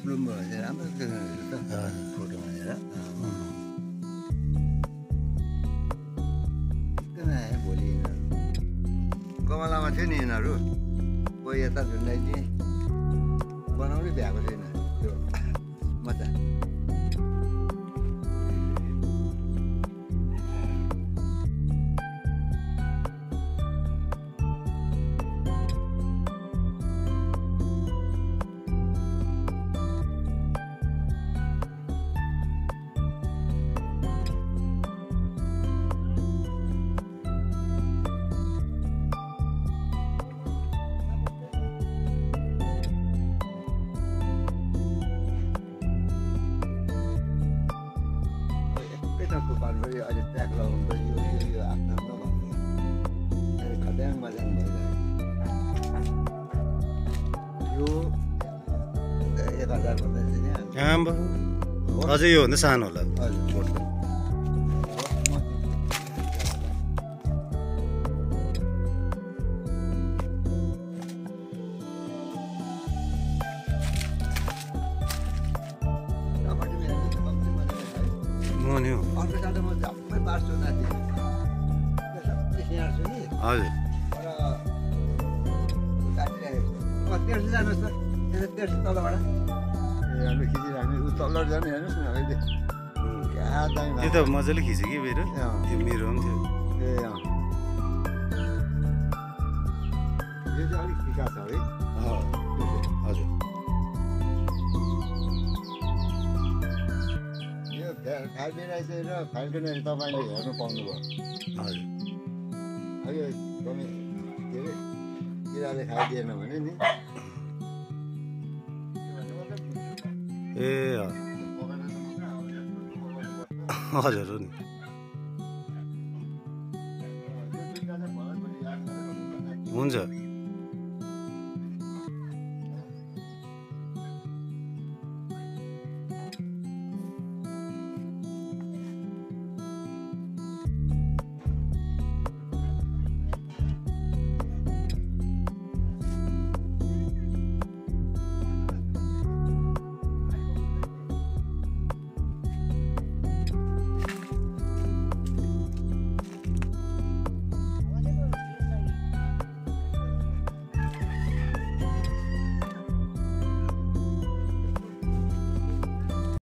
प्लुम भयो राम्रो देख्नुहुन्छ त फोटोमा हेर किन आयो भोलि यिनीहरू गमलामा थियो नि यिनीहरू कोही यता झुन्डाइदिए बनाउनै भ्याएको छैन त्यो मजा अहिले ट्याग लगाउनु यो आफ्नो आफ्नो भन्नु अहिले खद्याङ मज्याङ भइरहेको यो 1000 भन्दा चाहिँ अझै यो भन्दा सानो होला हजुर अर्को साल म झप्पै पार्छु नाति सबै स्याहार्छु नि हजुर काटिरहेको छु तेर्सो जानुहोस् त यसो तेर्सो तलबाट ए हामी खिचिराख्ने ऊ तल जाने हेर्नुहोस् न अहिले क्या दामी त्यो त मजाले खिच्यो कि मेरो त्यो मेरो पनि थियो ए यो चाहिँ अलिक फिका छ है हजुर फाल्टिरहेछ र फाल्टिने तपाईँले हेर्नु पाउनुभयो हजुर यो कमी के अरे किराले खाइदिएन भने नि ए हजुर हो नि हुन्छ